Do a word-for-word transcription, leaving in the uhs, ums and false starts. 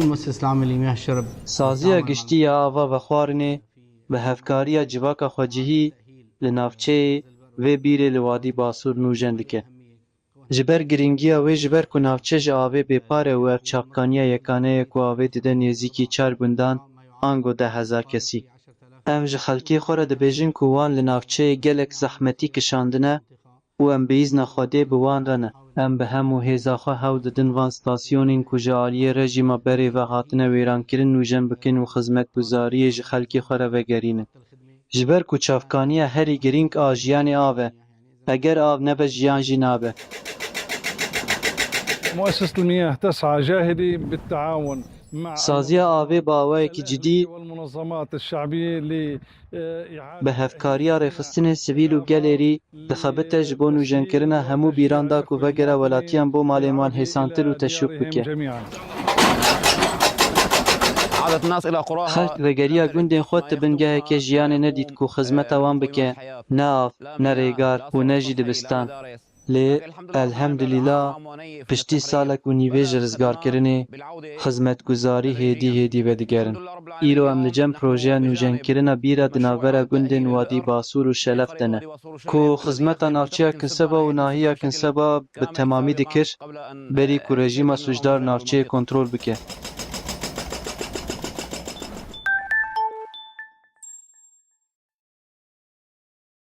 المؤسسة العامة لمياه الشرب. Saziya Giştî ya Ava Vexwarinê bi hevkariya civaka xwecihî li navçeyê vê bîrê li Wadî Basûr nûjen dike. Ji ber girîngiya wê, ji ber ku navçe ji avê bêpar e û ev çavkaniya yekane ye ku avê dide nêzîkî çar gundan, ango deh hezar kesî. Em ji xelkê xwe re dibêjin ku wan li navçeyê gelek zehmetî kişandine û em bi îzna Xwedê bi wan re ne. Em bi hemû hêza xwe hewl didin van stasyonên ku ji aliyê rejîma berê ve hatine wêrankirin nûjen bikin û xizmetguzariyê ji xelkê xwe re vegerînin. Ji ber ku çavkaniya herî girîng a jiyanê av e. Eger av nebe, jiyan jî nabe. مؤسسة المياه تسعى جاهدة بالتعاون مع Saziya avê bi awayekî cidî والمنظمات الشعبية لإعادة bi hevkariya rêxistinên sivîl û gelêrî dixebite ji bo nûjenkirina hemû bîran da ku vegera welatiyan bo malên wan hêsantir û teşwîq bike. جميعا. عادت الناس إلى قراها. Xelk vegeriya gundên xwe, tu bingeheke jiyanê nedît ku xizmeta wan bike, ne av, ne rêgar û ne jî dibistan. Lê, elhemdulîla, piştî salek û nîvê ji rizgarkirinê, xizmetguzarî hêdî hêdî vedigerin. Îro em li cem projeya nûjenkirina bîra di navbera gundên Wadî Basûr û Şelef de ne. Ku xizmeta navçeya Kinseba û nahiya Kinseba bi temamî dikir, berî ku rejîma sûcdar navçeyê kontrol bike.